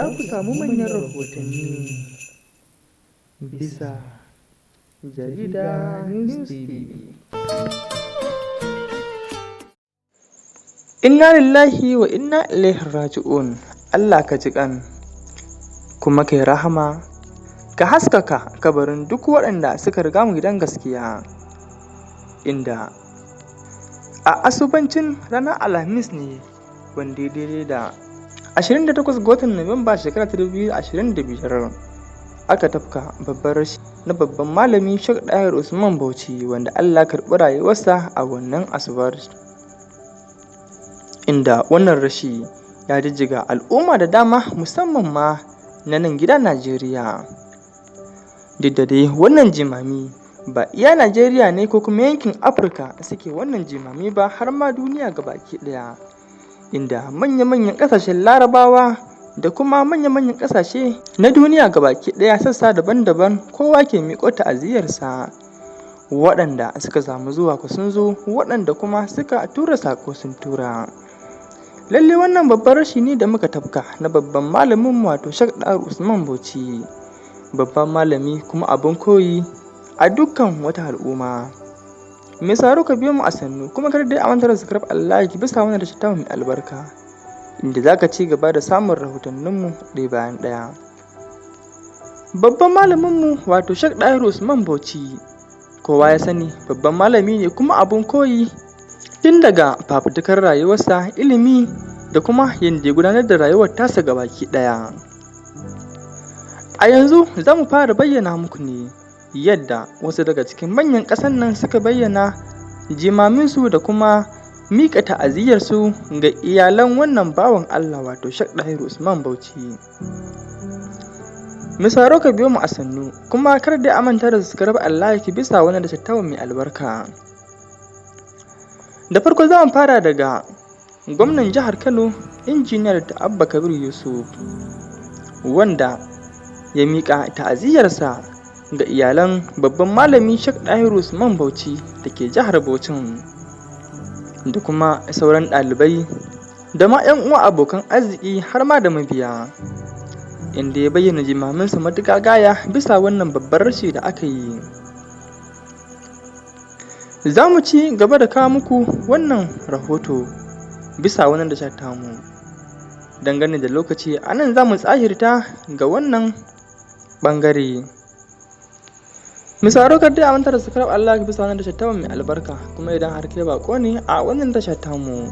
Za ku samu manyan rahotanni bisa Jarida News TV. Inna lillahi wa inna ilaihi raji'un. Allah ka ji ƙan kuma kai rahama, ka haskaka kabarin duk waɗanda suka riga mu gidan gaskiya. Inda a asubancin ranar Alhamis ne, wanda ya daidai da 28 ga watan Nuwamba shekara ta 2025, aka tafka babban rashi na babban malami Sheikh Dahiru Usman Bauchi, wanda Allah karɓi rayuwarsa a wannan asubar. Inda wannan rashi ya jijjiga al'umma da dama, musamman ma na nan gida Najeriya. Duk da dai wannan jimami ba iya Najeriya ne ko kuma yankin Afirka suke wannan jimami ba, har ma duniya gabaki ɗaya, inda manya-manyan ƙasashen Larabawa da kuma manya-manyan ƙasashe na duniya gabaki ɗaya, sassa daban-daban, kowa ke miƙo ta'aziyyarsa. Waɗanda suka samu zuwa ku sun zo, waɗanda kuma suka tura saƙo sun tura. Lalle wannan babban rashi ne da muka tafka na babban malamin, wato Sheikh Dahiru Usman Bauchi, babban malami kuma abin koyi a dukkan wata al'umma. Mai sauraro, ka biyo mu a sannu, kuma kar dai a manta da subscribe, like bisa wannan tasha tamu mai albarka, inda za ka ci gaba da samun rahotanninmu ɗaya bayan ɗaya. Babban malaminmu, wato Sheikh Dahiru Usman Bauchi, kowa ya sani babban malami ne kuma abin koyi, tun daga fafutukar rayuwarsa, ilimi da kuma yadda ya gudanar da rayuwar tasa gabaki ɗaya. A yanzu za mu fara bayyana muku ne yadda wasu daga cikin manyan ƙasar nan suka bayyana jimaminsu da kuma miƙa ta'aziyyarsu ga iyalan wannan bawan Allah, wato Sheikh Dahiru Usman Bauchi. Mai sauraro, ka biyo mu a sannu, kuma kar dai a manta da subscribe and like bisa wannan tasha mai albarka. Da farko za mu fara daga gwamnan jihar Kano, Injiniyar Abba Kabir Yusuf, wanda ya miƙa ta'aziyyarsa ga iyalan babban malami Sheikh Dahiru Usman Bauchi da ke jihar Bauchin, da kuma sauran ɗalibai da ma 'yan uwa, abokan arziki, har ma da mabiya, inda ya bayyana jimaminsa matuƙa gaya bisa wannan babban rashi da aka yi. Za mu ci gaba da kawo muku wannan rahoto bisa wannan tasha tamu. Dangane da lokaci, a nan za mu tsahirta ga wannan ɓangare. Mai sauraro, kar dai a manta da subscribe and like bisa wannan tasha tamu mai albarka, kuma idan har kai baƙo ne a wannan tasha tamu.